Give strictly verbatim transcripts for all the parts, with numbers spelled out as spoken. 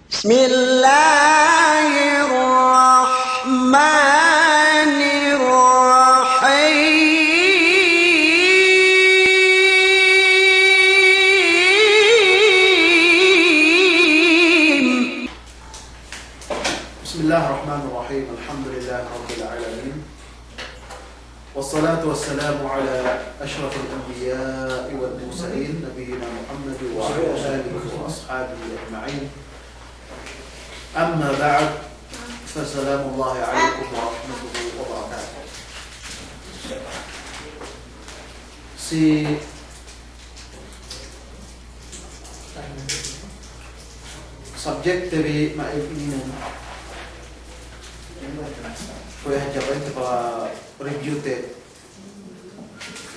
بسم الله الرحمن الرحيم. بسم الله الرحمن الرحيم. الحمد لله رب العالمين. والصلاة والسلام على أشرف الأنبياء والمرسلين نبينا محمد وعلى آله وأصحابه أجمعين. أما بعد، فسلام الله عليكم ورحمته وبركاته. Si subject te bi ma'in inin, kuwe' hadja pa'inte pa-review te.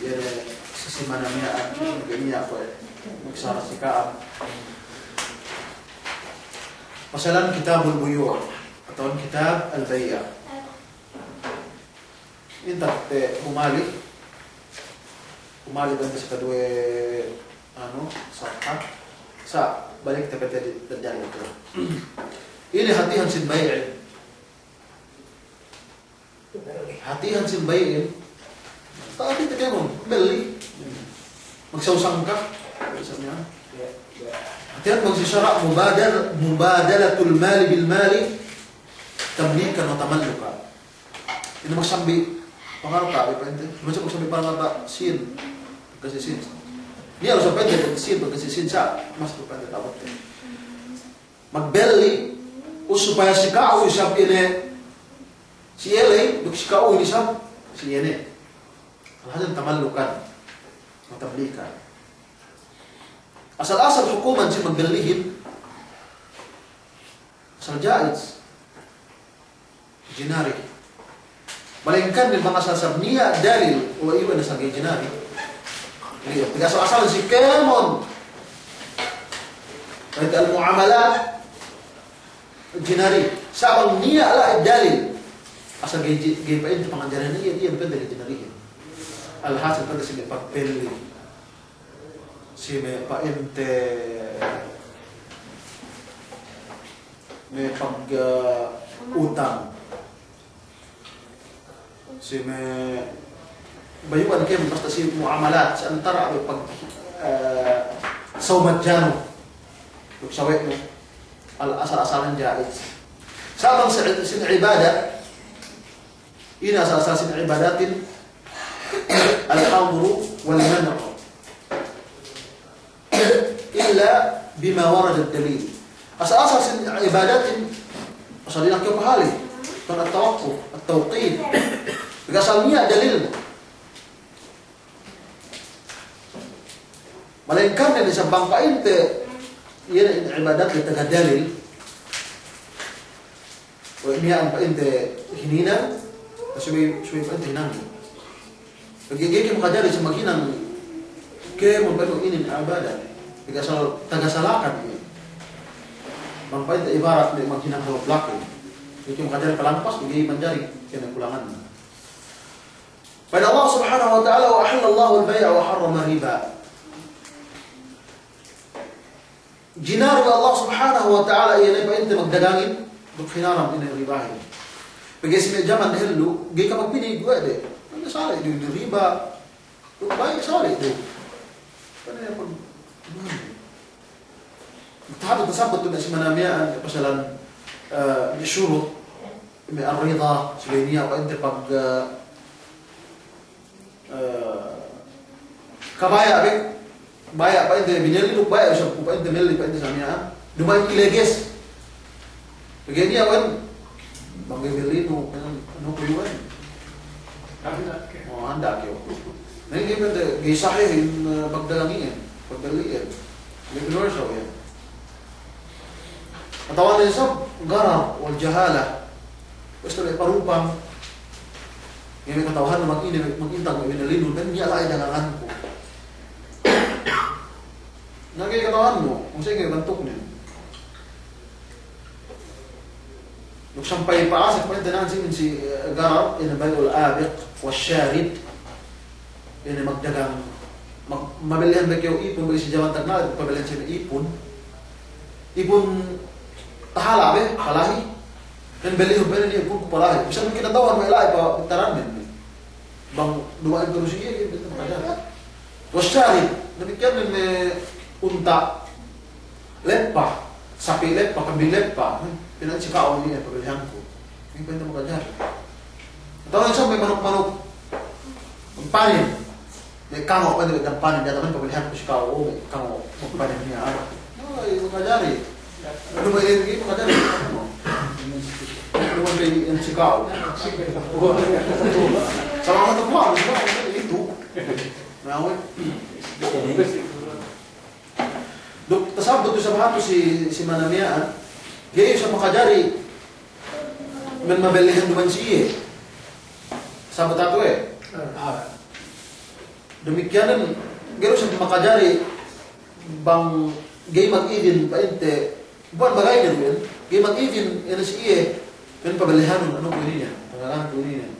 Iye ne si simana miya'an, si simana miya'an kuwe' magsara si ka'am. Pasalan Kitabul Buyu', atawa Kitab al-Bay'. Inta' te humali, humali pa'inte si kaduwe, anu, safha. Sa' balik te pa'inte di, di, di. Inin hātihan sin bay'in. Hātihan sin bay'in. Ta'ati te kēmon, belli. Magsawsangka. Misalnya. Hātihan bang si sara' mubadal-, mubadalatul mali bil mali, tamlikan wa tamallukan. Ine magsambi' pangalta', pa'inte. Masi magsambi' pangalta' sin. Kasi sin. Niya' harus pa'inte sin, kasi sin sa'. Mas pa'inte ta'abut. Magbelli, us supaya si ka'u isab ine si iye ley, duk si ka'u isab si iye ne. Alhasil tamallukan. Wa tamlikan. Asal-asal hukuman si magbellihin. Asal jaiz. Jinari. Malayingkan ne bang asal sab niya' dalil, o iyu' ne sab ga'i jinari. Iyu', pegge' asal-asal si kēmon. Pa'inte al-mu'amalat jinari. Sa' bang niya' la'i dalil. Asal ga'i ji-, ga'i pa'inte panganjarihan iye, iye pa'inte ga'i jinari. Alhasil pa'inte si me' pagbelli. Si me' pa'inte, me' pag, eh, utang. Si me' bayu'an kēmon basta si mu'amalat, si antara' abe pag, eh, saw madjanu. Duk sawe'nu. Al-, asal-asalan jaiz. Sa' bang si, si ibadat, ine asal-asal sin ibadatin, al-hadru wal man'u illa bima warada dalil. Asal-asal sin ibadatin, asal dina'ak kew pahali, tan at-tawaqquf, at-tawqit. Pegge' asal niya' dalil. Malayingkan ne isab bang pa'inte, iye ne ibadat le taga dalil. We' miya'an pa'inte hininang, subey, subey pa'inte hinang. Pegge' ga'i kew makajari si maghinang, kēmon pa'inte inin ibadat. Pegge' asal taga salakan iye. Bang pa'inte ibarat me' maghinang hawal blak iye. Ga'i kew makajari palampas, ga'i manjari kēmon kulangan. Pa'in Allah Subhanahu wa Ta'ala, "Wa ahallallahu al-bay'a wa harrama riba." Jinari we' Allah Subhanahu wa Ta'ala iye ne pa'inte magdagangin, duk hinaram ine ribahin. Pegge' si me' jaman dehellu, ga'i kapagpī du we' de. Pa'inte sali' du inin riba, duk bay sali' du. Pa'inte pag-, Tahāti tasabbut tu me' simana miya'an, pasalan, eh, me' shurut, me' ar-rida, subey niya' pa'inte pag, eh, eh, kabaya' be, baya' pa'inte binelli duk baya' isab ku pa'inte melli pa'inte sa miya'an, duma'in ileges. Pegge' niya' wen, bang ga'i bellinu, anu, anu ku iwan. Handa' kew. O, handa' kew. Na, ga'i pa'inte, ga'i sahihin, eh, pagdagang iyan, pagbelli iyan. Ga'i pinursaw iyan. Atawa ne isab, gharar wal jahalah. Basta me' parupang. Ga'i me' kata'uhannu bang ine, bang intag me' binellinu, bang niya' la'i daganganku. Na ga'i kata'uhannu, bang sa'ingge bantuknen. Duk sampay pa'asek pa'inte na'an si, si, eh, gharar, ine bay'ul abiq was sharid, ine magdagang, mag-, mabellihan be kew ipun, bang si jaman tagna', pabellihan si ipun. Ipun, Pahala be, palahi. Kan beli hubene ni pun ku palahi. Bisa mungkin tahu anu la'i pa pitaran men. Bang duwe ibu rusi iye, iye, iye, iye. Wasyarib, damikkiyan me' unta' leppa, sapi' leppa, kambing leppa. Pina'in si ka'u ini, eh, pabelihanku. Ini pa'inte makajari. Atawa isab me' manuk-manuk panen. Me' kango', pa'inte me' dampanen, diyata' men pabelihanku si ka'u, oh, me' kango', panen niya'. Ay, makajari. Anu, pa'inte, makajari. Anu, pa'inte, si ka'u. Sama-sama tuh, itu. Nah, we. Duk tasabbut du isab hatu si, si ma'ana miya'an, ga'i isab makajari men mabellihan duma'in si iye. Sabbut hatu, eh. Damikkiyanen, ga'i isab makajari bang ga'i magidin pa'inte, buwan bagaynen, ga'i magidin ine si iye men pabellihanun, anu ku inin, pangaganku inin.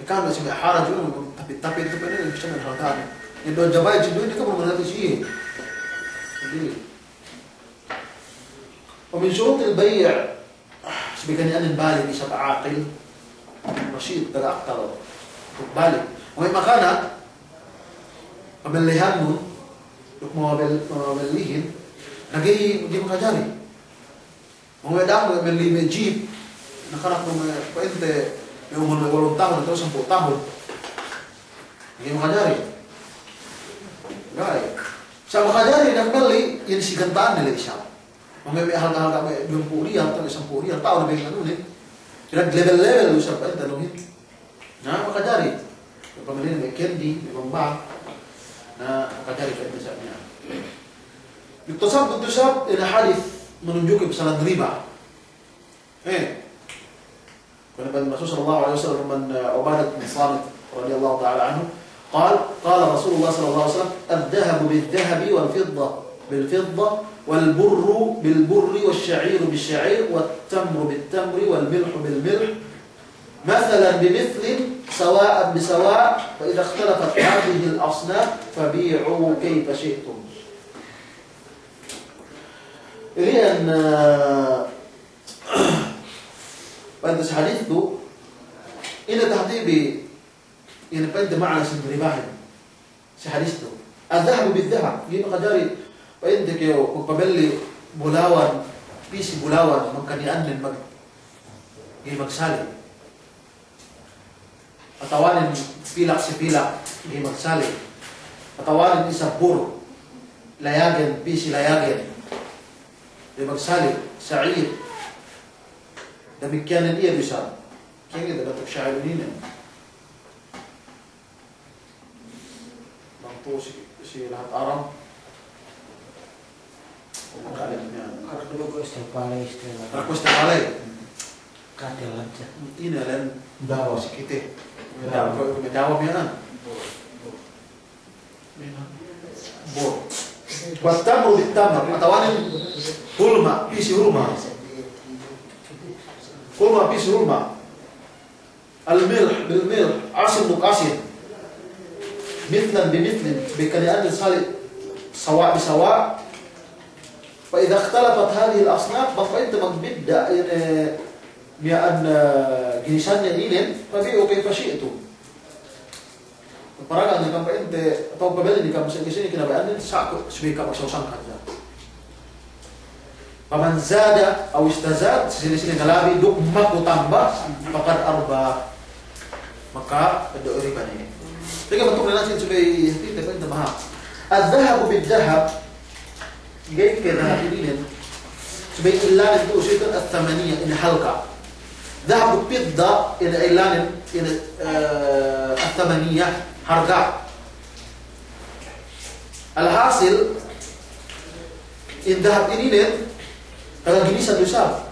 Kami si me' haraj, tapit-tapit itu pa'inte, bisa me' haraj. Iye du jabayad si duwe, iye du kabu manati si iye. Jadi, wa min shurutil bay', ah, subey kaniyanen balik isab aqil, rashid, daga akal, balik. Wa me' makana, pabellihanun, duk mabel-, mabellihin, na ga'i, ga'i makajari. Bang we' da'ak me' melli me' jeep, nakanak me' pa'inte me' umul me' walun tahun atawa sampū' tahun. Ga'i makajari. Ga'i. Sa' makajari da'ak melli, iyan si ganta'anne le isab. Bang we' me' halga'-halga' me' duwempū' riyal, atawa sampū' riyal, ta'u ne bang anu ne. Kira level-level du isab pa'inte anuhin. Na, makajari. Pamilihan me' candy, me' bang-bang. Na, makajari pa'inte isab niya'. Tasabbut du isab ine hadis manunjuki pasalan riba. Eh. Kuwe' ne pa'in Rasul sallallahu alaihi wasallam, man, eh, Ubadah bin Samit radiyallahu ta'ala anhu, qal, qala Rasulullah sallallahu alaihi wasallam, "Adh-dhahabu bidh-dhahabi wal-fidda bil-fidda, wal-burru bil-burri wash-sha'iru bish-sha'ir, wat-tamru bit-tamri wal-milhu bil-milh." مثلا بمثل سواء بسواء، فإذا اختلفت هذه الأصناف فبيعوا كيف شئتم. Ili'an, eh, pa'inte si hadis tu, ine tahdibi, ine pa'inte ma'ana sin ribahin. Si hadis tu. Adh-dhahabu bidh-dhahab. Ga'i makajari pa'inte kew magpabelli bulawan, pī si bulawan, magkaniya'annen mag-, ga'i magsali. Atawanen pilak si pilak, ga'i magsali. Atawanen isab bur, layagen, pī si layagen, ga'i magsali. Sa'ir. Damikkiyanen iye du isab. Kiyagad datuk sa'ir inin. Bang tu si, si lahat Aram. Arak dulu ku Estepale, Estepale. Arak ku Estepale. Kate lanca. Ine len dawa si kite. Dawa, dawa miya'an. Bor. Wat-tamru bit-tamr. Atawanen hulma, pī si hulma. Hulma, pī si hulma. Al-milh bil-milh, asin duk asin. Mithlan bi mithlin, bikaniya'an sali', sawa' bi sawa'. Fa idha ikhtalafat hadhihil asnaf, bang pa'inte magbidda' ine miya'an, eh, ginisanne inin, fabi'u kayfa shi'tum. Paraga ne kam pa'inte, atawa pabelli ne kam sa' ginisan kinabaya'annen, sa' ku subey kam magsausangka hadja. Faman zada aw istazad, sine-sine ngalabi duk magtamba, faqad arba. Maka, do riba ne. Jadi, bantuk ne nasin subey, ite pa'inte maha. Adh-dhahabu bidh-dhahab, ga'i ke dahab inin. Subey illanen tu, subey kan ath-thamaniya, ine halga'. Dahab duk fidda, ine illanen, ine, eh, ath-thamaniya, halga'. Alhasil, in dahab ininen, taga ginisan du isab.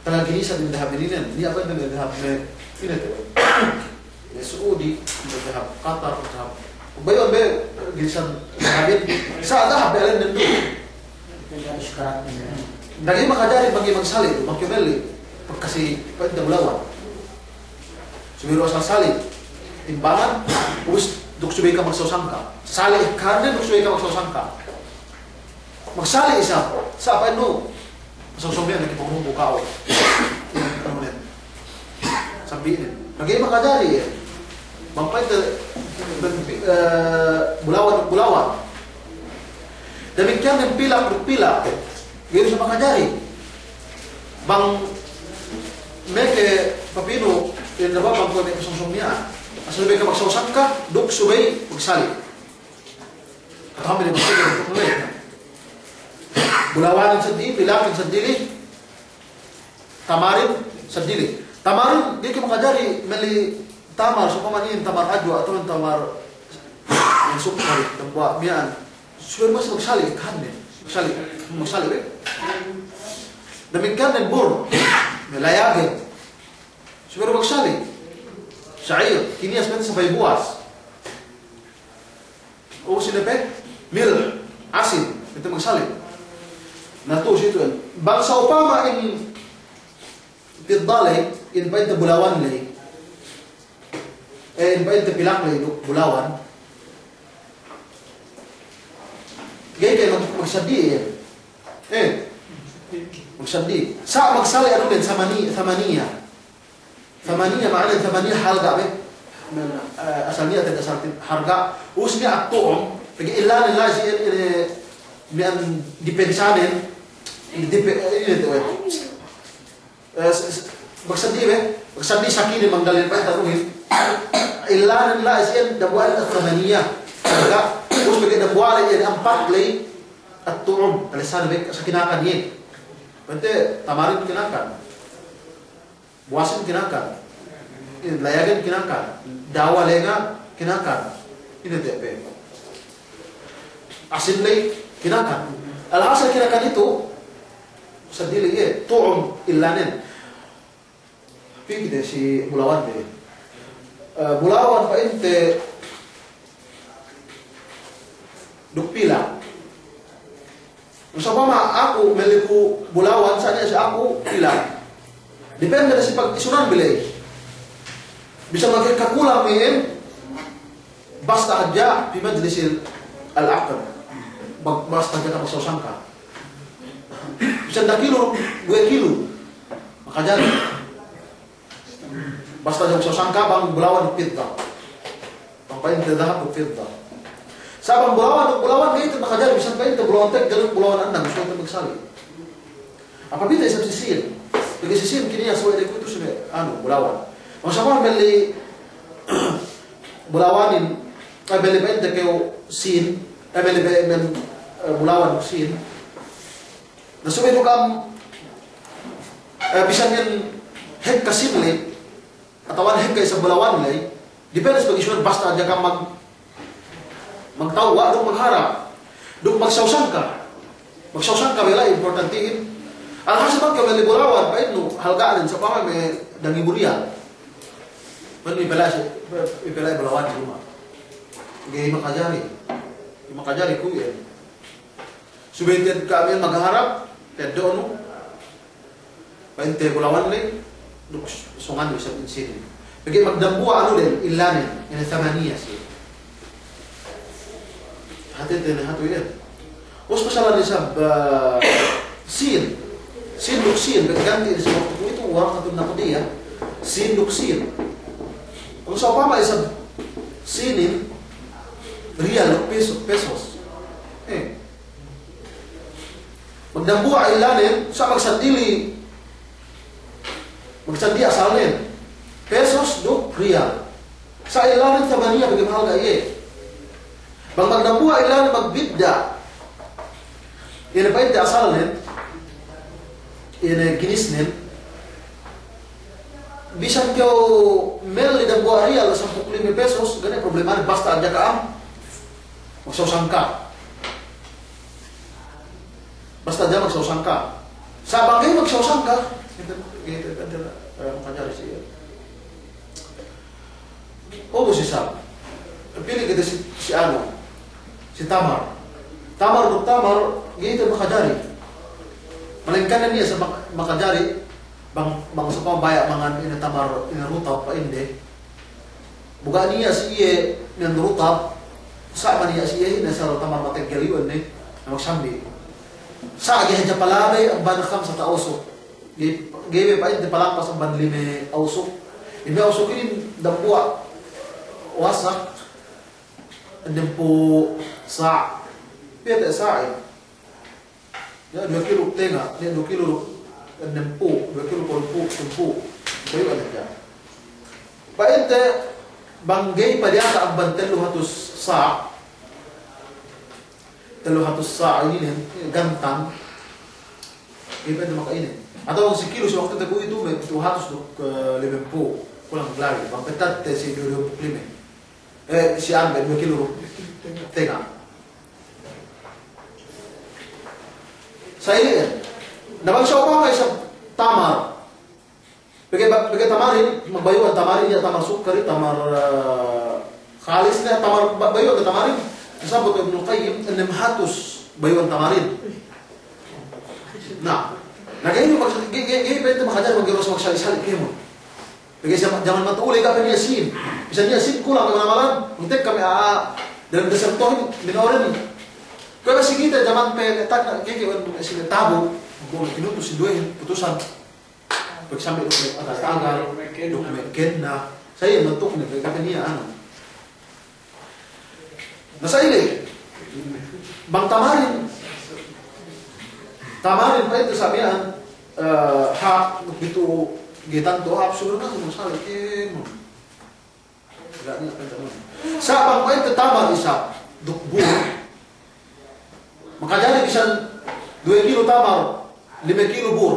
Taga ginisan in dahab ininen. Niya' pa'inte dahab me', ine te, eh, Saudi, dahab Qatar, dahab. Bayu' be ginisan dahab inin. Sa' dahab be alen du. Ga'i makajari bang ga'i magsali', bang kew melli. Pagkasi pa'inte bulawan. Subey du asal sali'. Timbangan, ubus duk subey kam magsausangka. Sali' kanen duk subey kam magsausangka. Magsali' isab, sa' pa'innu, sōng-sōng miya'an, lagi' pangurung bu ka'u. Anu ne. Sambi'nen. Lagi' makajari iye. Bang pa'inte, eh, bulawan, bulawan. Damikkiyan ne pilak, pilak. Ga'i du isab makajari. Bang meke papinu, iye ne bang kuwe' me' sōng-sōng miya'an. Asal meke magsōng-sōng ka, duk subey magsali'. Katabi ne maksudne, bulawanin seddili, pilakin seddili, tamarin seddili. Tamarin, ga'i ke makajari melli tamar, sōng pa'in tamar ajwa', atawa tamar yang sukkar, dambuwa' miya'an. Subey du magsali', kan ne. Magsali', magsali' be. Damikkiyan ne bur, me' layagen. Subey du magsali'. Sa'ir, kiniyas pa'inte sabay buwas. O, sine pe? Milh, asin, pa'inte magsali'. Na tu'u si itu, en. Bang sa'upama in fidda ley, in pa'inte bulawan ley. Eh, in pa'inte pilak ley, bu-, bulawan. Ga'i ke mag-, magsaddi, eh. Eh. Magsaddi. Sa' magsali' anu den, samani-, samaniya. Samaniya, ma'ana samaniya halga' be. Men, eh, asal niya' te asal ti-, halga'. Ubus niya' at-tu'um, pegge' illanen la'i si ine, ine, miya'an dipensanen, dipe-, ine te we. Eh, s-, s-, magsaddi be, magsaddi sakine mangdalil pa'inte tu'uhin. Illanen la'i si ine dambuwa' samaniya. Halga', ubus pegge' dambuwa' la'i iye ampat la'i at-tu'um. Talesan be, sa' kinakan iye. Pa'inte tamarin kinakan. Buwasin kinakan. Ine, layagen kinakan. Dawa lenga kinakan. Ine te pe. Asin ley kinakan. Alhasil kinakan itu, seddili iye, tu'um illanen. Pī kite si bulawan te. Eh, bulawan pa'inte duk pilak. Sa'upama aku melli ku bulawan, sa' niya' si aku pilak. Depende ne si pag'isunan bi ley. Bisan meke kakulang iyan, basta hadja fi majlisil aqd. Ba-, basta hadja magsōng-sōng ka. Bisan dakilu, duwe kilu. Makajari. Basta hadja magsōng-sōng ka bang bulawan fidda. Bang pa'inte dahab duk fidda. Sa' bang bulawan duk bulawan ga'i te makajari, bisan pa'inte bulawan tegga duk bulawan andang, subey te magsali'. Apabila isab si sin. Pegge' si sin kiniyas we' de kuwe'itu subey, anu, bulawan. Bang sa'upama melli bulawanin, eh, melli pa'inte kew sin, eh, melli pe-, men, eh, bulawan duk sin. Na subey du kam, eh, bisan iyan hekka sin ley, atawa hekka isab bulawan ley, depende si pag'isunan, basta hadja kam mag-, magtawwa' duk magharap. Duk magsōng-sōng ka. Magsōng-sōng ka bi la'i importantihin. Alhasil bang kew melli bulawan, pa'innu, halga'nen sa'upama me' dangibu riyal. Pa'innu, ipala'i si, ipala'i bulawan si luma'. Ga'i makajari. Ga'i makajari kuwe' iyan. Subey te'ed ka'am iyan magharap, te'ed do'nu. Pa'inte bulawan ley, duk sōngan du isab in sinin. Pegge' magdambuwa' anu den, illanen, ine samaniya sin. Hātinen hatu iyan. Ubus masalah isab, eh, sin. Sin duk sin, pegge' ganti' isab waktu itu waraqatun naqdiyah. Sin duk sin. Bang sa'upama isab sinin, riyal duk peso-, pesos. Eh. Magdambuwa' illanen, sa' magsaddi li-, magsaddi asalnen. Pesos duk riyal. Sa' illanen samaniya pegge' mahalga' iye. Bang magdambuwa' illanen magbidda'. Ine pa'inte asalnen, ine ginisnen. Bisan kew melli dambuwa' riyal sampū' lime pesos, ga' ne problemanen, basta hadja ka'am magsōng-sōng ka. Basta hadja magsōng-sōng ka. Sa' bang ga'i magsōng-sōng ka, kite, kite, kite, eh, makajari si iye. Ubus isab. Pili' kite si, si anu, si tamar. Tamar duk tamar, ga'i te makajari. Malaingkan niya' sa' mak-, makajari, bang, bang sa'upama baya' mangan ine tamar, ine rutab, pa'inde. Bu ga' niya' si iye nen rutab, sa' ba niya' si iye nen asal tamar mateggel iyu' ne, na magsambi'. Sa' ga'i hadja palabey amban khamsata awsuq. Ga'i, ga'i pa'inte palampas amban lime awsuq. Lime awsuq inin dambuwa' wasak, ennempū' sa'. Piye te' sa' inin? Ya, duwe kilu tenga', ne duwe kilu ennempū', duwe kilu walumpū', sampū'. Bayu' hadja. Pa'inte bang ga'i padiyata' amban tellu hatus sa', tellu hatus sa' inin, gantang. Ga'i pa'inte maka inin. Atawa si kilu si waktu te kuwe'itu me' pitu hatus duk, eh, limempū'. Kulang lagi'. Bang petad te si duwe, duwempū' lime. Eh, si anu, duwe kilu tenga'. Sa' ili'en. Na bang sa'upama isab tamar. Pegge', pegge' tamarin, magbayu'an tamarin, niya' tamar sukkari, tamar, eh, khalis, niya' tamar, ba-, bayu'an tamarin. Sabut Ibnul Qayyim, ennem hatus bayu'an tamarin. Na, na ga'i, ga'i, ga'i, ga'i pa'inte makajari maggeros magsali'-sali' kēmon. Pegge' jaman, jaman matu'u ley ga' pe niya' sin. Bisan niya' sin kulang ka'am amalan, ntek kami a'a, dalem desertohin, minorin. Kuwe' si kite jaman pe, tak, keke wan, si tabu, bu, kinutus, si duwehin, putusan. Pegge' sampe' duk me' agal-agal, duk me' kenna. Sa' iye bentukne, pegge' ga' pe niya' anu. Na sa' ine, bang tamarin, tamarin pa'inte sa' miya'an, eh, hāp, duk bitu ga'i tantu hāp, suwel na, magsali' kēmon. Ga' niya' pa'inte tamarin. Sa' bang pa'inte tamar isab, duk bur, makajari bisan duwe kilu tamar, lime kilu bur.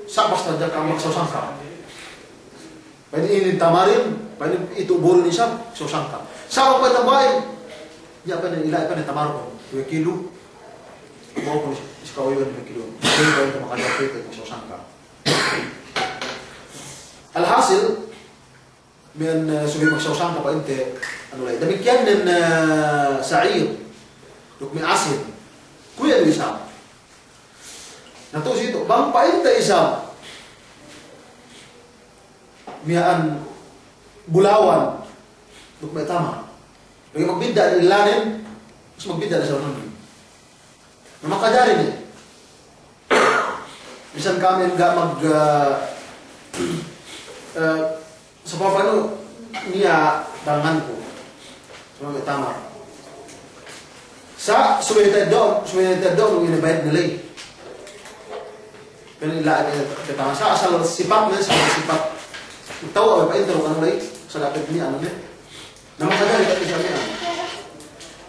Sa' basta hadja ka'am magsaw sangka. Pa'in inin tamarin, pa'in itu bur inin isab, saw sangka. Sa' bang pa'in tamba'in, niya' pa'in ila'i pa'in tamarkun duwe kilu, bawakun si ka'u iban duwe kilu. Pa'in pa'in tamakajari pa'in saw sangka. Alhasil, miya'an, eh, subey magsaw sangka pa'inte, anu la'i. Damikkiyan nen, eh, sa'ir, duk me' asin. Kuwe' du isab. Na tu'u si itu, bang pa'inte isab miya'an bulawan duk me' tamar. Pegge' magbidda' ne illanen, terus magbidda' ne salunin. Na makajari ne. Bisan kami ga' mag, eh, eh, Sabab anu, niya' tanganku. Sabab me' tamar. Sa' subey teddo'nu, subey teddo'nu ine bayad ne ley. Pa'in ila'i ne te tamar. Sa' asal sipatne, asal sipat. Tawa' we' pa'inte anu ley, sa' dapet niya' anu ne. Na makajari pa'inte sa' niya' anu.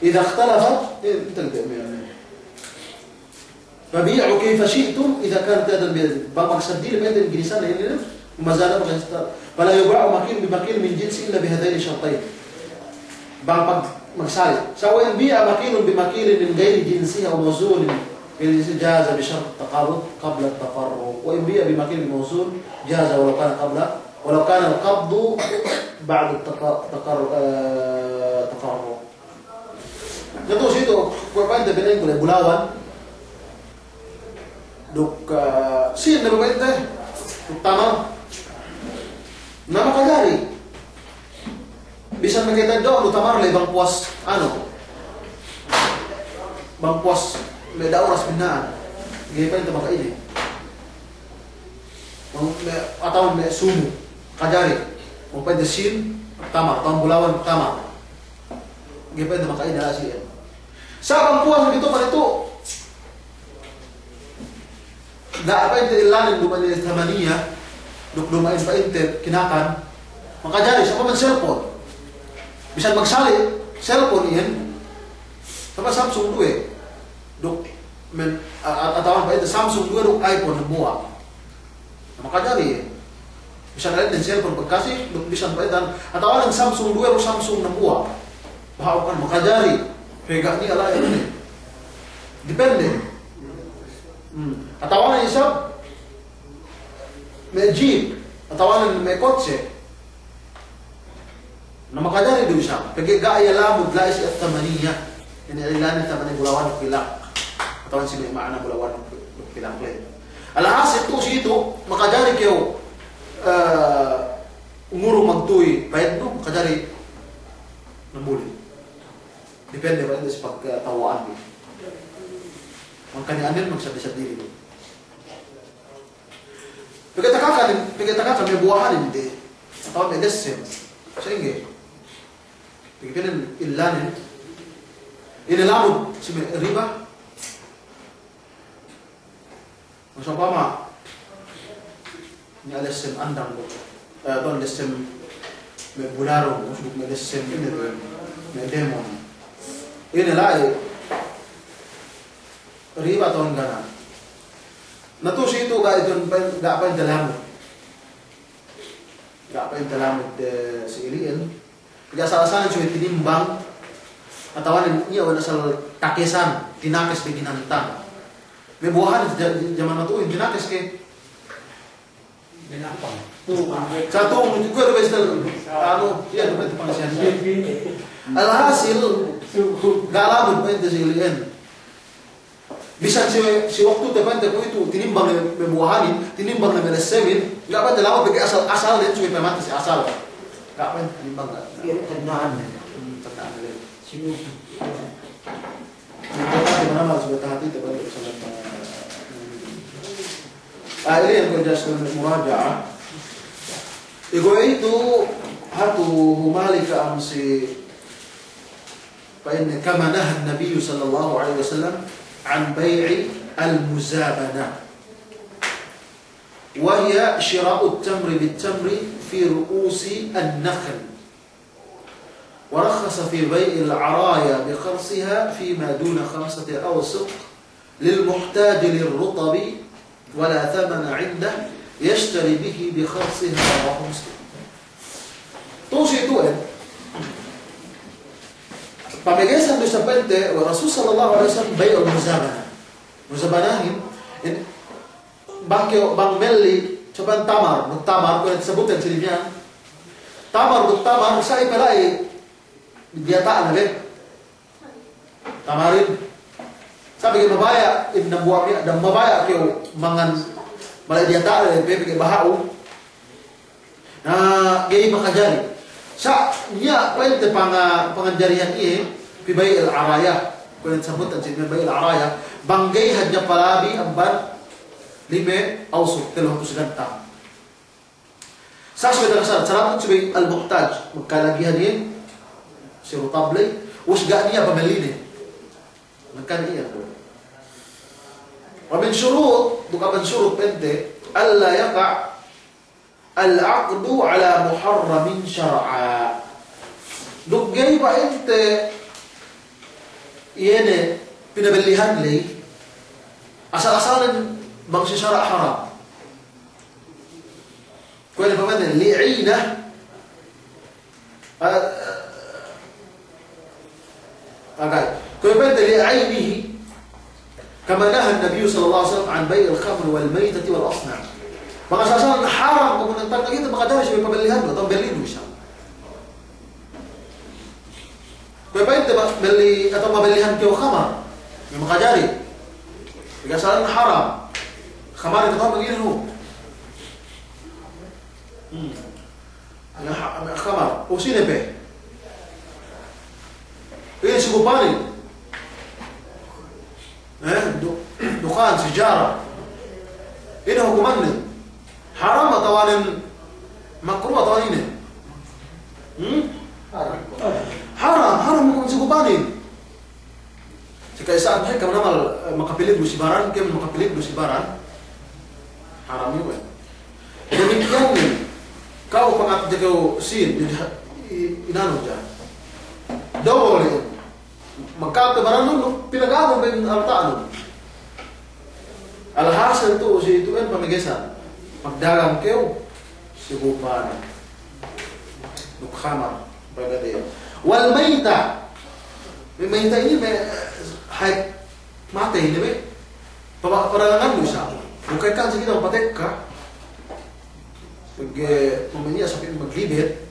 Idha ikhtalafat, eh, inte ne niya' anu ne. فبيعوا كيف شئتم إذا كانت يدا بيد. Bang magseddili pa'inte ginisan inin, ma zada, ma zada. فلا يباع مكيل بمكيل من جنسه إلا بهذين الشرطين. Bang pag-, magsali'. Sa' وإن بيع مكيل بمكيل من غير جنسه أو موزون غير جنسه جاز بشرط التقابض قبل التفرق. وإن بيع مكيل بموزون جاز ولو كان قبل، ولو كان القبض بعد التق-، تقر-، eh, تفرق. Na tu'u si itu, kuwe' pa'inte binengku le bulawan. Duk, eh, sin ne pa'inte, duk tamar. Na makajari. Bisan makajari du tamar le bang puwas, anu. Bang puwas me' da'uras pina'an. Ga'i pa'inte maka ine. Bang me', atawa me' sumu. Makajari. Bang pa'inte sin, tamar. Bang bulawan, tamar. Ga'i pa'inte maka ine la' si iyan. Sa' bang puwas itu, pa'inte itu. Ga' pa'inte illanen duma'in thamaniya, duk duma'in pa'inte kinakan. Makajari, sa' pa'in cellphone. Bisan magsali', cellphone iyan, sa' Samsung duwe. Duk men, a-, a-, atawa pa'inte Samsung duwe duk iPhone dambuwa'. Makajari iye. Bisan la'i ne cellphone bekkas, duk bisan pa'inte, atawa ne Samsung duwe duk Samsung dambuwa'. Baha' kan makajari. Pegge' niya' la'i ne. Depende. Hmm. Atawa ne isab me' jeep. Atawa ne me' kotse. Na makajari du isab, pegge' ga' iye lamud la'i si at-thamaniya. Ine illanen thamaniya bulawan pilak. Atawa si me' ma'ana bulawan pilak le. Alhasil tu'u si itu, makajari kew, eh, ngurung magtuy, pa'innu, makajari nambuli. Depende pa'inte si pagkatawa'anbi. Makanya anin magsaddi-saddi du. Pegge' takaka, pegge' takaka me' buwahanin te, atawa me' dessem. Sa'ingge? Pegge' penen illanen. Ine lamud si me' riba. Masa upama niya' dessem andang du, eh, tuwan dessem me' bularung, maksud me' dessem ine du, me' demon. Ine la'i riba tuwan ga' ne. Na tu'u si itu ga' itu, ga' pa'inte lamud. Ga' pa'inte lamud, eh, si ili'in. Pegge' asal-asalnen subey tinimbang, atawa ne niya' we' asal takesan, tinakes pe ginantan. Me' buwahan ja-, jaman matu'uhin tinakes ke. Binapang. Satu, kuwe' du bestel, anu, iye du pa'inte pangasihan. Alhasil, ga' lamud pa'inte si ili'in. Bisan si, si waktu te pa'inte kuwe'itu tinimbang ne me' buwahanin, tinimbang ne me' dessemin, ga' pa'inte lamud pegge' asal, asal ne subey pamante si asal. Ga' pa'inte tinimbang ga'. Iye, tanda'an ne. Hmm, tanda'an ne. Sinu. Importante manamal subey tahati te pa'inte asal. Ah, ili'in kuwe' just muraja'a. Iye kuwe'itu hatu humali ka'am si Pa'inne, كما نهى النبي صلى الله عليه وسلم عن بيع المزابنة، وهي شراء التمر بالتمر في رؤوس النخل، ورخص في بيع العرايا بخرصها فيما دون خمسة أوسق للمحتاج للرطب ولا ثمن عنده يشتري به بخرصها، رواه مسلم. Tu'u si itu'en, pamegesan du isab pa'inte we' Rasul sallallahu alaihi wasallam بيع المزابنة. Muzabanahin, in, bang kew, bang melli, coban tamar, bu tamar, kuwe' sabutnen si dimiyan. Tamar, bu tamar, sa'i pe la'i diyata'ne be. Tamarin. Sa' pegge' mabaya', in dambuwa' miya', dam mabaya' kew mangan mala'i diyata'de, pegge' baha'u. Na, ga'i makajari. Sa' niya' pa'inte panga-, panganjarihan iye, في بيع العرايا. Kuwe' sabutnen si بيع العرايا. Bang ga'i hadja palabi amban lime awsuk, tellu hatus gantang. Sa' subey taga sa', saratun subey al-muhtaj, magkalagihan iye, si rutab ley, ubus ga' niya' pamelline. Magkalagihan iye. ومن شروط, duk amban surut pa'inte, ألا يقع العقد على محرم شرعا. Duk ga'i pa'inte iye ne pinabellihan ley, asal-asalen bang si sara' haram. Kuwe' ne pa'inte li'inah, ah, agad. Kuwe' pa'inte li'ainihi, كما نهى النبي صلى الله عليه وسلم عن بيع الخمر والميتة والأصنام. Bang asal-asal haram, kuwe' ne tang lagi' makajari subey pabellihan du, atawa belli du isab. Kuwe' pa'inte ba-, belli, atawa pabellihan kew khamar, ga'i makajari. Pegge' asal haram. Khamarin kata' pegge' inu. Hmm. Anu ha-, anu khamar. O sine pe? Ine si gupanin? Eh, du-, dukhan, sijara. Ine hukumannen? Haram atawa nen makruh atawa ine? Hmm? Haram. Haram, haram hukum si gupanin. Si ka'isa'an, he, kam namal, eh, makapilit du si baran, kam makapilit du si baran. Haram iyu', eh. Damikkiyan ne, ka'u pangatde kew sin, jadi ha-, i-, inanu ja. Double iyu'. Makatde baran nun, pinag'abun pe in alta'nun. Alhasil tu'u si itu'en pamegesan. Magdagang kew, si gupanin. Duk khamar, bagade. Wal mayta. Me' mayta inin me' hayep matey inin me'. Pama-, padagangan du isab. Bukay kan si kite mapatekka. Pegge' pamaniya' sapi' maglibet.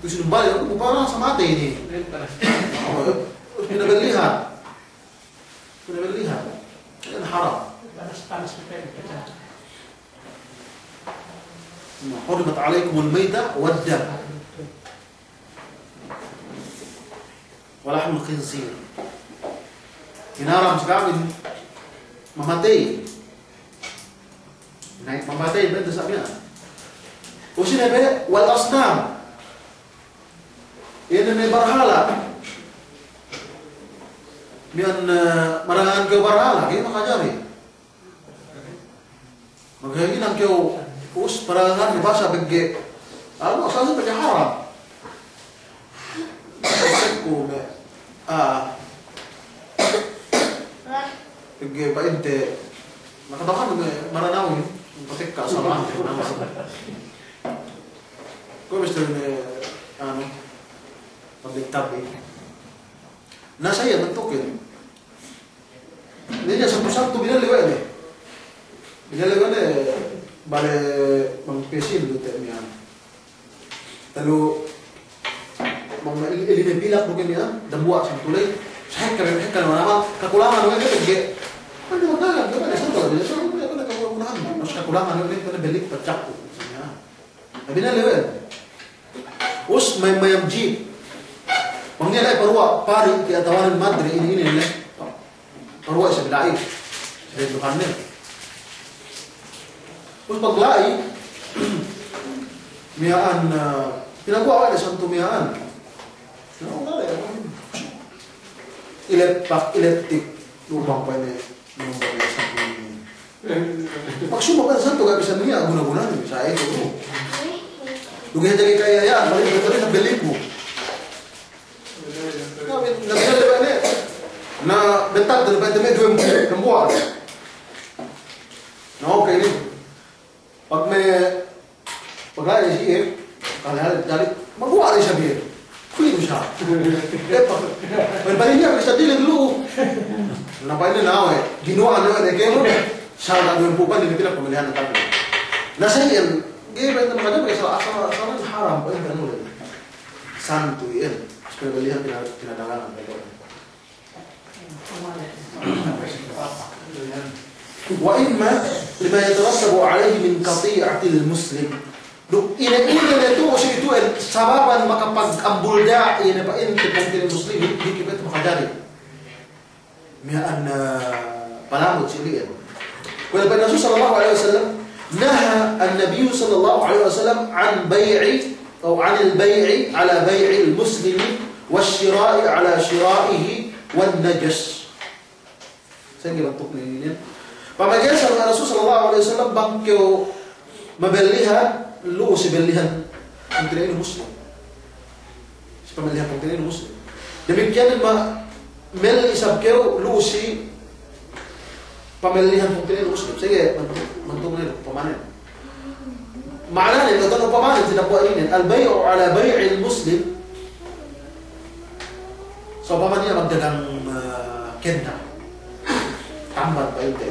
Terus numbali', aku bukana sa matey inin. Terus pinabellihan. Pinabellihan. Iyan haram. Panas-panas. حرمت عليكم الميتة والدم ولحم الخنزير. Hinaram si ka'amin mamatey. Na'in mamatey, bente sa' miya'an. Ubus ine pe, wal asnam. Ine me' barhala. Miya'an, eh, marangan kew barhala, ga'i makajari. Maghinang kew, us, paralangan basa pegge'. Anu, asal pegge' haram. Ku me', ah. Pegge' pa'inte, nakata'uhan me' Maranao, patekka' salah. Kuwe' bisan me', anu, pagtabi. Na sa' iye bantukin. Niya' santu-santu binelli we' ne. Binelli we' ne bale bang pesin du te' miya'an. Talu bang ili-, ili ne pilak du ke miya'an, dambuwa' santu ley. Sa' hekka, hekka manamal, kakulangan we' ne pegge'. Kan di magdagang, kan di santu ley, santu ley, kan di kakulangan. Mas kakulangan we' ne, kan di belik pacakku. Miya'an. Binelli we' ne. Us mayam-mayam jip. Bang niya' la'i paruwa' pari' ke atawanen madre inin-inin le. Paruwa' isab la'i. Isab Tuhannen. Us pagla'i, miya'an, eh, pinaguwa' we' ne santu miya'an. Ilepak, iletik. Lubang pa'inne. Maksud makan santu ga' bisan niya' guna-gunane, bisan itu. Dugi hadja kaya ya, paling betul sa' beliku. Na, na, na, na, betad, betad me' duwe dambuwa'. Na, oke, inin. Pag me' Pagla'i siye, kale-kale jari, maguwa' ne siye biye. Kuwe' du siye. Eh, pag, pag balik niya', bisa dilig lu'u. Na pa'inne na we', ginuwa'an ne we' ne kēmon, sala' duwempū' pa'in, dine pinapamilihan ne kami. Na sa' iyan, ga'i pa'inte makajari, asal, asal, asal haram, pa'inte anu le. Santu iyan, asal pinapamilihan, pina-, pinadagangan, pa'inte. Wa imma lima yatarattabu alayhi min qati'atil muslim. Duk ine-ine ne tu'u si itu'en sababan makapagambulda' iye ne pa'inte pungtina'i muslimin, diki' pe tu makajari. Miya'an, eh, palamud si ili'en. Kuwe' pa'in Rasul sallallahu alaihi wasallam, naha an-Nabiyyu sallallahu alaihi wasallam an bay'i, aw anil bay'i ala bay'il muslimi, wash-shira'i ala shira'ihi, wan najas. Sa'ingge bantuknen inin. Pamagesan we' Rasul sallallahu alaihi wasallam bang kew mabellihan lu'u si bellihan pungtina'inu muslim. Si pabellihan pungtina'inu muslim. Damikkiyan ma-, melli isab kew lu'u si pabellihan pungtina'inu muslim. Sa'ingge bantuk, bantuknen, upamanen. Ma'ananen, atawa upamanen, si dambuwa' inin, al-bay'u ala bay'il muslim. Sa'upama niya' magdagang, eh, kenda. Tamban pa'inte.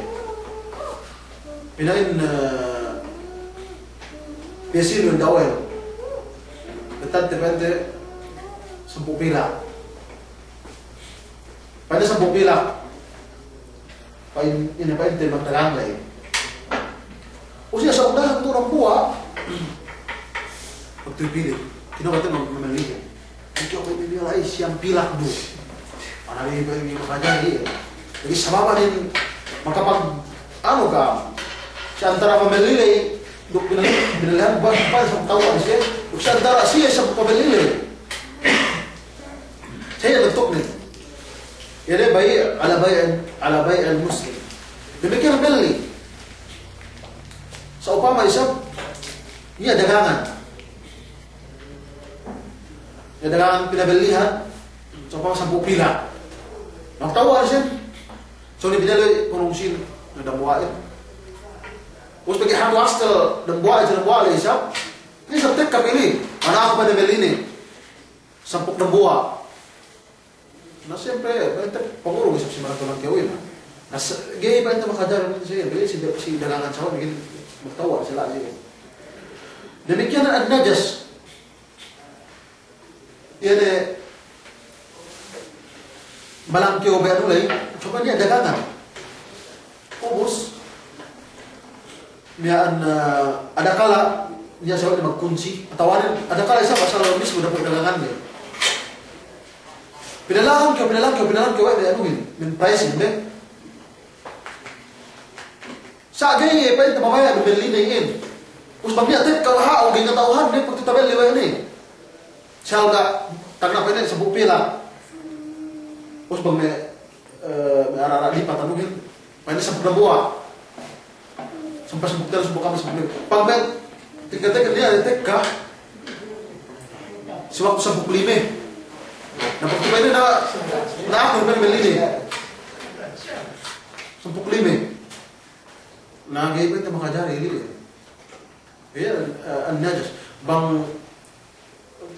Pina'in, eh, piye sinu dawel. Betad te pa'inte sampū' pilak. Pa'inte sampū' pilak. Pa'in, ine pa'inte magdagang la'i. Usiya sa' udahan tu dambuwa'. Waktu pili. Kino kate ma-, mamelli. Ike pa'inte la'i siyam pilak du. Ana la'i pa'inte makajari. Jadi sababan inin makapag-, anu ka. Si antara mamelli la'i, duk pinal-, pinalihan ba-, ba-, sa' tawwa' siye. Duk si antara siye sa' mamelli la'i. Sa' iye bantuknen. Iye ne bay' ala bay', ala bay'il muslim. Damikkiyan belli. Sa'upama isab, niya' dagangan. Niya' dagangan pinabellihan, sa'upama sampū' pilak. Magtawwa' ne siye. So, ne binelli kunung sin, ne dambuwa'in. Ubus pegge' hatu astel dambuwa'in, dambuwa' la'i isab. Niya' isab tekka pili. Ana aku pinamelli ne. Sampū' dambuwa'. Na siyempre, pa'inte pangurung isab si marantulan kew inin. Na s-, ga'i pa'inte makajari pa'inte siye, ga'i si, si dagangan sawe' bikin magtawwa' sila' siye. Damikkiyan an-najas. Iye ne balang kew be anu la'i, cuman niya' dagangan. Ubus, miya'an, eh, adakala niya' sawe' magkunsi, atawa adakala isab asal mismu dapu' daganganne. Pinalahan kew, pinalahan kew, pinalahan kew we' ne anuhin, min price-in be. Sa' ga'i iye pa'inte mabaya' du melli ne iyan. Ubus bang niya' tekka ha'u ga'i kata'uhanne, pagtu tabelli we' ne. Sa' ga' tagna' pa'inte sampū' pilak. Ubus bang me', eh, me' ara'-ara' lipat anuhin, pa'inte sampū' dambuwa'. Sampay sampū' telu, sampū' ka'am, sampū' lime. Bang me' tekka-tekka niya' tekka, si waktu sampū' lime. Na pagtu pa'inte na, na aku pa'inte melli ne. Sampū' lime. Na ga'i pa'inte makajari ley. Iye, eh, an-najas. Bang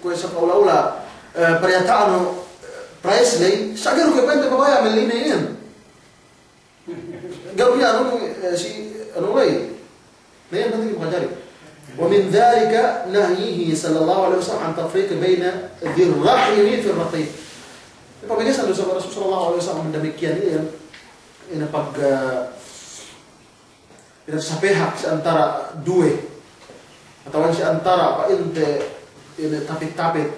kuwe' sa' ula-ula, eh, parihata'anu, eh, price ley, sa' ga'i du kuwe' pa'inte mabaya' melli ne iyan. Ga'i du iyan, anu, eh, si, anu ley. Na iyan pa'inte ga'i makajari. ومن ذلك نهيه صلى الله عليه وسلم عن التفريق بين ذي الرحم في الرقيق. Pamagesan du sabab Rasul sallallahu alaihi wasallam damikkiyan iyan, ine pag, eh, Pinagsapeha' si antara' duwe, atawa si antara' pa'inte ine tapit-tapit,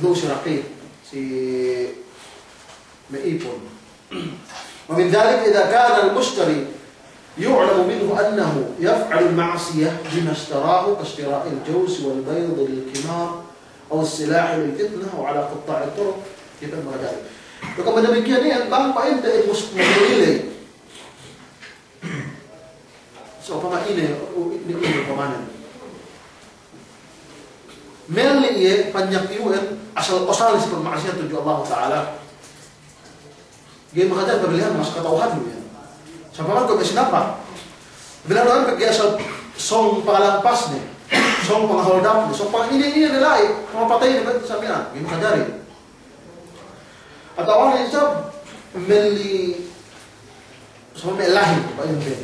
lu si raqiq, si me' ipun. ومن ذلك إذا كان المشتري يعلم منه أنه يفعل المعصية بما اشتراه كاشتراء الجوز والبيض للقمار أو السلاح للفتنة أو على قطاع الطرق. Kite makajari. Bang damikkiyan iyan, bang pa'inte mus-, musuli ley. Sa' upama ine, u-, ine, ine upamanen. Melli iye panyap iyu'en asal osal si pagma'asiyat tudju Allah Ta'ala. Ga'i makajari pabilihan masa kata'uhannu iyan. Sa' upama kuwe' me' sinampak. Pabilihan du iyan pegge' asal sōng pangalampas ne, sōng pangaholdap ne, sōng pang ine, ine ne la'i, pamapatey ne, sa' miya'an. Ga'i makajari. Atawa ne isab melli, sa' me' lahi, pa'inte.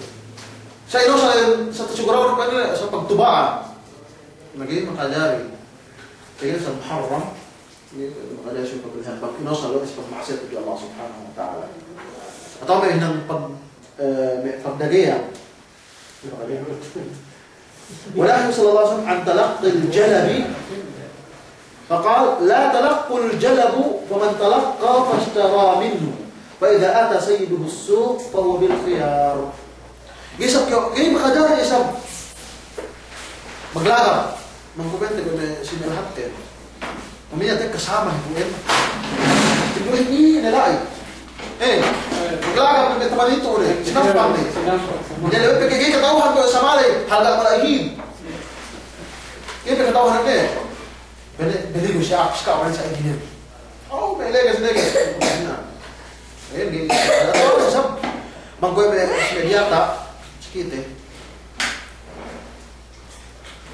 Sa' ino sa', sa' tasigurado pa'inte, sa' pagtuba'an. Na ga'i makajari. Kaya sa' muharram, iye makajari sa' pagtuba'an. Pag ino sa' lu isab ma'asiyat tudju Allah Subhanahu wa Ta'ala. Atawa me' hinang pag, eh, me' pagdageyan. ونهى صلى الله عليه وسلم عن تلقي الجلب، فقال: لا تلقوا الجلب، فمن تلقى فاشترى منه، فإذا أتى سيده السوق فهو بالخيار. Isab ke, ga'i makajari isab maglagab. Mangkubente kuwe' me' si me' lahatten. Pamiya tekka sama ibu'en. Ibu'en ine la'i. Eh, maglagab ne taman itu ne. Sinampang ne. Jadi, pegge' ga'i kata'uhan kuwe' sama ley, halga' mala'ihin. Ga'i pe kata'uhan ne. Bene, bene du siya, siya, bene sa' inin. Oh, me' leges, leges. Na. Eh, ga'i. Kata'uhan isab. Bang kuwe' me' si me' diyata', si kite.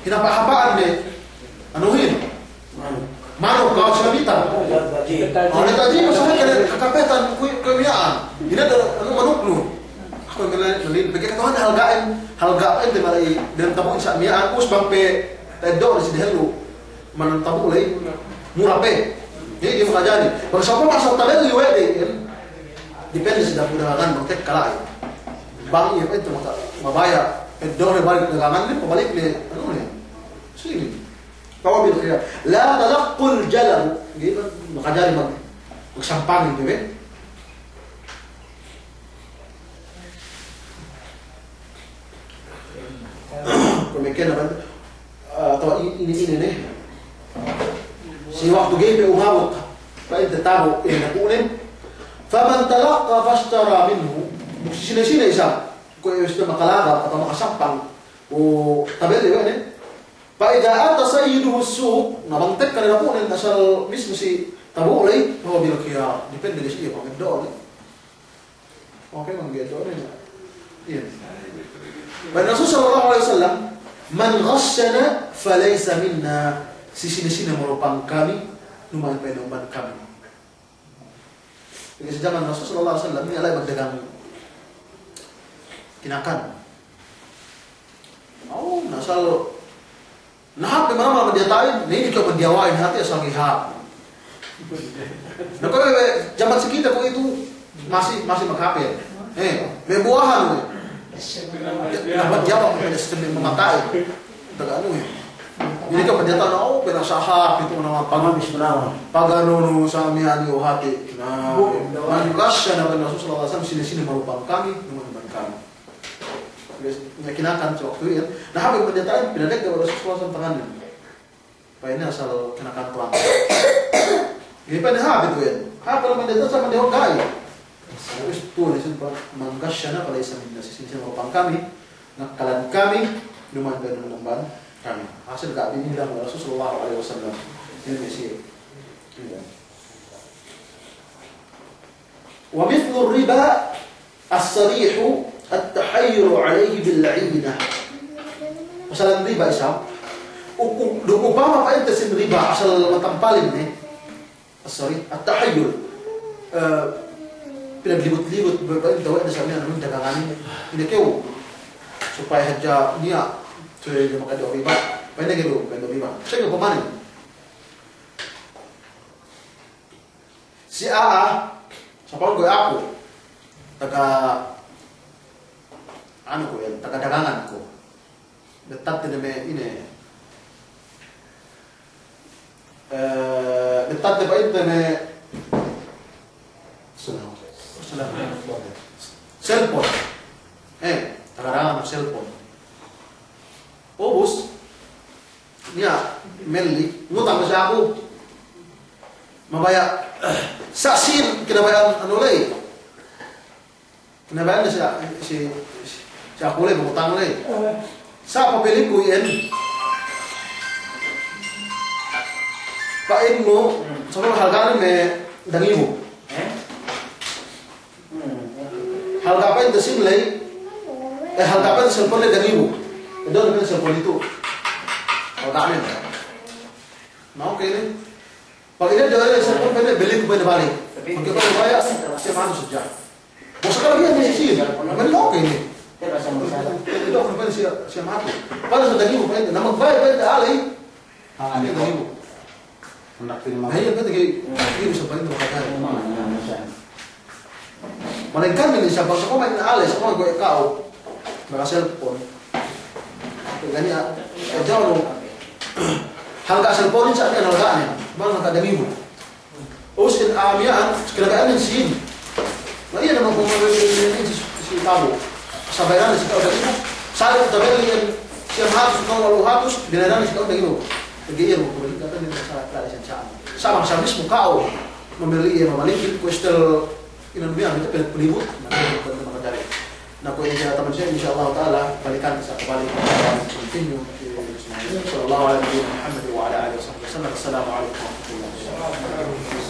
Hinapa'-hapa'an ne, anuhin. Manuk. Manuk, kaw sinamitan. Manuk taji. O, ne taji, maksudne kene kakapetan, kuwe', kuwe' miya'an. Ine du, anu, manuknu. Aku mele-, melin, pegge' kata'uhan halga'in, halga'in te mala'i, dem tabu'in sa' miya'an, ubus bang pe, teddo' ne si dehellu. Manuk tabu' ley, mura pe. Jadi, ga'i makajari. Bang sa'upama asal tabelli we' de, kan? Depende si dagangan, bang tekka la'i. Bang iye pe itu maka-, mabaya', eddo'ne balik dagangan ne, pabalik ne, anu ne. Sini. Kaw bil khiyar. La talaqqul jalab. Ga'i makajari mag-, magsampangin pe. Kuwe' me' kena, atawa i-, ine, ine ne. Si waktu ga'i pe umabut, pa'inte tabu', eh, naku'nen. Faman talaqqa fashtara minhu. Duk si sine-sine isab, kuwe' isab makalagab atawa makasampang, o tabelli we' ne. Fa idha ata sayyiduhu as-suq, na bang tekka ne naku'nen asal mismu si tabu' ley, fahuwa bil khiyar. Depende si iye bang eddo'ne. Oke, bang eddo'ne. Iye. Pa'in Rasul sallallahu alaihi wasallam, "Man ghashana falaysa minna." Si sine-sine marupang kami, duma'in pe amban kami. Jadi si jaman Rasul sallallahu alaihi wasallam, niya' la'i magdagang kinakan. O, na asal Na hāp ne manamal mandiyata'in, na inin kew mandiyawa'in hāti asal ga'i hāp. Na kuwe' me' jaman si kite kuwe' itu masi, masi maghāp. Eh, me' buwahan we'. Na mandiyawa' me' sistem mamata'in. Taga anu we'. Inin kew mandiyata'in, o, pa'in sa' hāp itu manamal pag-, paganu nu sa' miya'an iyu hāti. Na, man ghashana, pa'in Rasul sallallahu alaihi wasallam, sine-sine marupang kami, duma'in amban kami. Niya' kinakan si waktu iyan. Na hāp iyan mandiyata'in, pinadegga' we' Rasul sallallahu alaihi wasallam tanganin. Pa'inne asal kinakan tuwan. Ga'i pa'inne hāp itu iyan. Hāp iyan mandiyata'in sa' mandiyata'in ga'i. Terus tuwan iyan, "Man ghashana falaysa minna." Sine-sine mapang kami, ngakkalan kami, duma'in ga'i ne amban kami. Hasil ga'i binilang we' Rasul sallallahu alaihi wasallam. Inin me' siye. Iya. ومثل الربا الصريح التحيل عليه بالعينة. Pasalan riba isab. Uku-, duk upama pa'inte sin riba asal matampalin ne. Sorry, at-tahayyul. Eh, pinaglibut-libut, pa'inte we' ne sa' miya'an daganganin. Ine kew. Supaya hadja niya', supaya hadja makada'u riba. Pa'inte kew, pa'inte riba. Sa'ingge upamanen. Si a'a, sapahan ku aku, taga, anu ku iyan, taga dagangan ku. Bettadte ne me' ine, eh, bettadte pa'inte me', cellphone. Eh, taga dagangan cellphone. Ubus, niya' melli, ngutang ne si aku. Mabaya', sa' sīn kinabaya'an anu ley. Kinabaya'an si, si, si aku ley, ngutang ley. Sa' papiliku iyan. Pa'innu, sa' halga'nen me' dangibu. Halga' pa'inte sīn ley, eh, halga' pa'inte cellphone ley dangibu. Eddo'nu pa'inte cellphone itu. Halga'nen. Na, oke ne. Pag ine eddo' ley cellphone pa'inte, beliku pa'inte balik. Pag pa'inte baya', siyam hatus hadja. Basta kalagihan ne si sīn. Pa'inte oke ne. Eddo'nu pa'inte siyam, siyam hatus. Pa'inte sa' dangibu pa'inte. Na magbaya' pa'inte a'a ley. Ah, ini tahu. Anak film apa? Ayo, kata gini, ini bisa paling terpakai. Malaingkan ini siya, bang sa'upama in a'a ley, sa'upama kuwe' ka'u, maka cellphone. Gani, ah, eh, jawab lu. Halga' cellphone, sa' miya'an halga'nen. Bang halga' dangibu. Ubus in a'a miya'an, kinabaya'an sīn. Na iye naman kuwe' si, si, si ka'u. Sabayaran si ka'u dangibu. Sa' tabelli iyan siyam hatus, ka'u walu' hatus, binayaran si ka'u dangibu. Pegge' iye mo kuwe' kata ni sa' ka'u iyan sa'an. Sa' bang sa' mismu ka'u mamelli iye, mamalingkin, kuwe' setel ine miya'an, itu pelibut. Na, itu makajari. Na kuwe' inin taman siye, insya Allah ta'ala, balikan sa' kabalik. Continue. Sallallahu ala nabiyyina Muhammad wa ala alihi wa sahbihi wasallam. Assalamu alaikum warahmatullahi wabarakatuh.